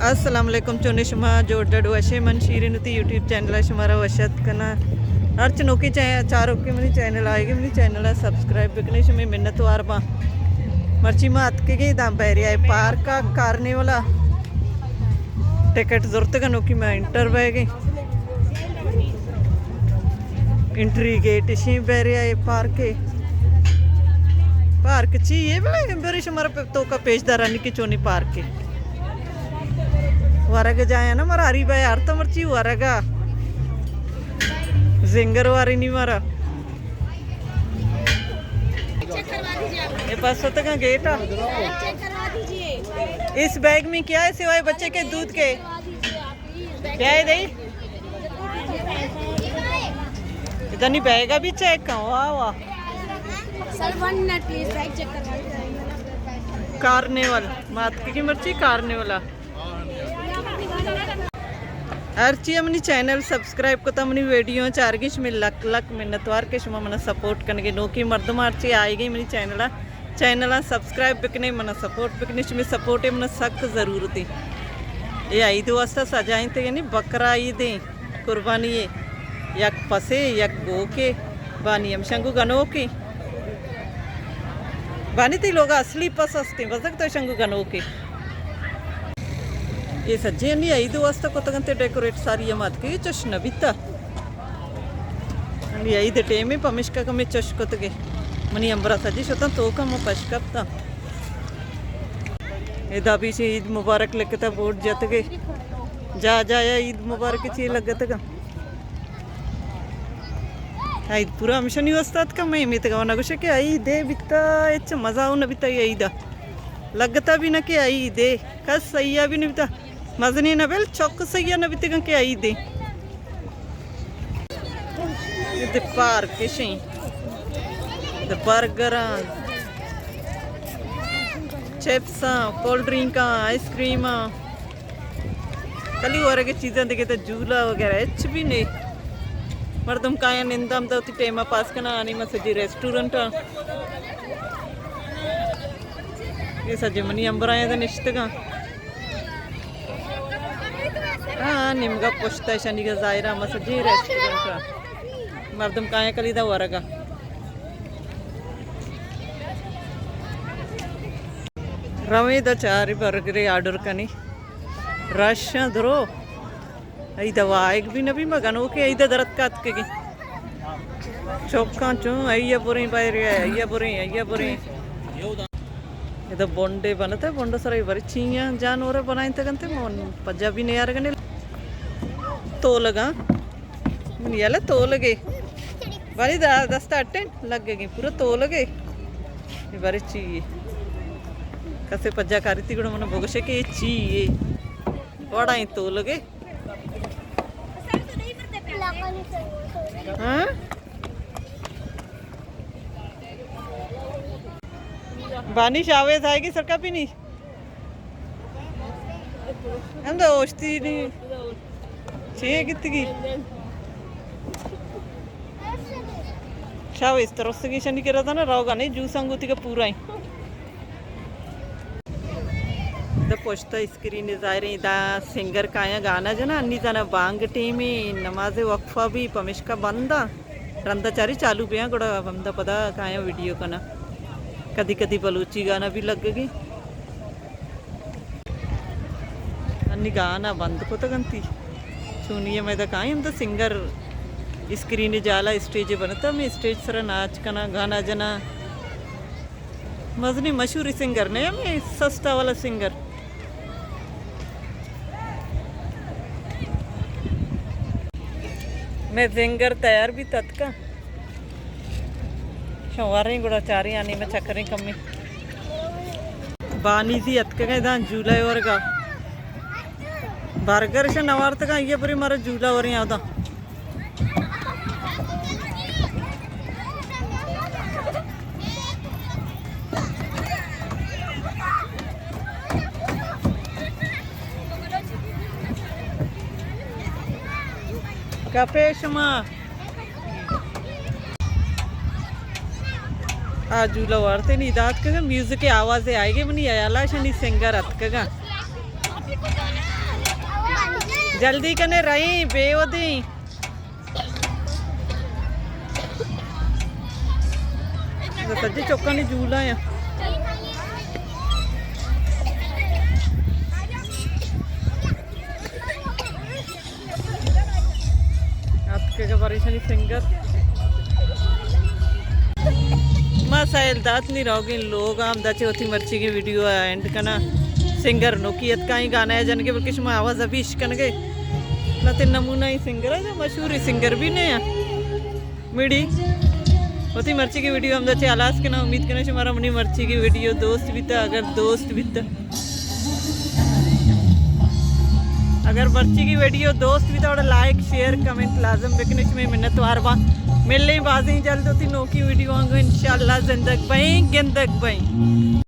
السلام علیکم، چونے شما؟ جوڑ ڈڈ وشے؟ من شیرین وتی یوٹیوب چینل ءَ شمارا وش اتک کناں۔ ہرچ نوکیں چا-، چاروکے منی چینل ءَ آئیگے، منی چینل ءَ سبسکرائب بکنے، شمے منت وار باں۔ مرچی ما اتکگیں داں بحریہ پارک ءَ، کارنیول ءَ۔ ٹکٹ زرتگ، نوکی ما انٹر بئیگیں۔ انٹری گیٹ اشیں بحریہ پارک ءِ۔ پارک چی اے؟ بلے برے شمارا پہ توکا پیش دارانی کہ چونی پارک اے۔ ورگ جایا نا، مارا ہری بھائی آرتا مرچی ورگا۔ زنگر واری نی مارا۔ اے بس اتکاں گیٹ ءَ۔ اس بیگ میں کیا ہے سوائے بچے کے دودھ کے؟ کیا ہے دئی؟ ادھر نہیں بیگ ابھی چیک کر۔ واہ واہ۔ Sir, one minute please, bag check کروا لیتے ہیں۔ کارنیول، مات کی مرچی کارنیول۔ ہرچی منی چینل سبسکرائب کتا، منی ویڈیو چارگی، شمے لک لک منتوار کہ شما منا سپورٹ کنگے۔ نوکی مردم ہرچی آئیگی منی چینل ءَ، چینل ءَ سبسکرائب بکنے، منا سپورٹ بکنے، شمے سپورٹ ءِ منا سک ضرورت ایں۔ اے عید واسطہ سجائیں تے یعنی بکرا عید ایں، قربانی اے، یک پسے، یک گوکے، بانی ہم شنگو گنوکے۔ بانی تئی لوگ اصلی پس ہستیں، بزگ تو شنگو گنوکے۔ اے سجے انی عید واسطہ کتگ انت ڈیکوریٹ، ساری ہم اتکگی چش نہ بیتا۔ انی عید ٹیم اے، پمشکا کمے چش کتگے۔ منی امبرا سجی شتاں توکا، ما پش کپتاں۔ ادا پیچھے عید مبارک لکھتا بورڈ جتگے۔ جا جا یا عید مبارک چی لگتگا۔ عید پورا ہمشانی واسطہ اتکا، میں میتگا نہ گوشے کہ عید اے بیتا، اچ مزہ نہ بیتا اے عیدا۔ لگتا بھی نہ کہ عید اے، کس سیا بھی نہ بیتا۔ مزنی نہ بل چوک سیا نہ بیتگاں کہ عید اے۔ اے دے پارک اشیں۔ دے برگراں، چپساں، کولڈ ڈرنکاں، آئس کریماں۔ کلی ورگے چیزاں دگہ تہ جھولا وغیرہ ہچ بھی نہیں۔ مردم کایاں ننداں داں وتی ٹائم پاس کناں، آنی ما سجی ریسٹورنٹ آں۔ اے سجے منی امبرایاں داں نشتگاں۔ ہاں، نیمگا پشتا شنیگا ظاہرا ما سجی ریسٹورنٹ آں۔ مردم کایاں کلی دا ورگا۔ رویں دا چاری برگرے آرڈر کنی۔ رش آں درو۔ ایدا وائگ بھی نبی، ما گنوکے ایدا درت کاتکگی۔ چوکاں چون، ایا بریں بایرے، ایا بریں، ایا بریں۔ ادا بونڈے بنتا، بونڈ سرا بری چیاں جانور بنائیں تگنتے، من پجا بھی نیارگنے۔ تولگاں۔ من یلا تولگے۔ باری دا دست اٹن لگگی، پورا تولگے۔ اے باری چی اے؟ کسے پجا کاری تی گڑا من بگوشے کہ اے چی اے؟ وڑا ایں تولگے۔ ہاں؟ بانی شاویز آئے گی سرکا پینی؟ ہم دا اوشتی نی۔ چے گتگی؟ شاویز ترسگی شنی کرا تھا نا، روگا نہیں، جوس انگوتی کا پورا ہی۔ دا پشتا اسکرین ظاہر ایں، دا سنگر کایاں گانا جنا، انی زانا بانگ ٹیم ایں، نماز وقفہ بھی پمشکا بند آں۔ رندا چاری چالو بیاں، گڑا ہمدا پدا کایاں ویڈیو کناں۔ کدی کدی بلوچی گانا بھی لگگی۔ انی گانا بند کتگ انتی۔ چونی ہمے دا کایاں ہمدا سنگر اسکرین جالا اسٹیج بنتا، ہمے اسٹیج سرا ناچ کناں، گانا جناں۔ مزنی مشہوری سنگر نے، ہمے سستا والا سنگر۔ میں سنگر تیار بھی تتکا۔ شواریں گڑا چاریں آنی میں چکریں کمی۔ بانی زی اتکگے داں جھولا ورگا۔ برگر شا نوارتگا، یہ پوری مارا جھولا وریں آداں۔ کپے شما۔ آ جھولا وارتے نی دات کگا، میوزک آواز آئے گے، منی یالا شنی سنگر اتکگا۔ جلدی کنے رئیں، بے ودیں۔ سجے چکانی جولا یا۔ اتکگ ءَ پریشانی سنگر۔ ما سیل دات نی روگیں لوگ ہم دا چہ وتی مرچیگیں ویڈیو ءَ اینڈ کنا۔ سنگر نوکی اتکائیں گانا ءَ جنگے، بلکہ شما آواز ابھی اش کنگے۔ لہتیں نمونہ ای سنگر ہے، مشہور ای سنگر بھی نہیں ہے۔ میڈی وتی مرچیگیں ویڈیو ہم دا چہ ہلاس کنا۔ امید کنا شمارا منی مرچیگیں ویڈیو دوست بیتا۔ اگر دوست بیتا اگر مرچیگیں ویڈیو دوست بیتا، وڑا لائک، شیئر، کمنٹ لازم بکنے، شمے منتوار باں۔ ملیں بازیں جلد وتی نوکی ویڈیو آنگو، انشاءاللہ۔ زندگ بئیں، گندگ بئیں۔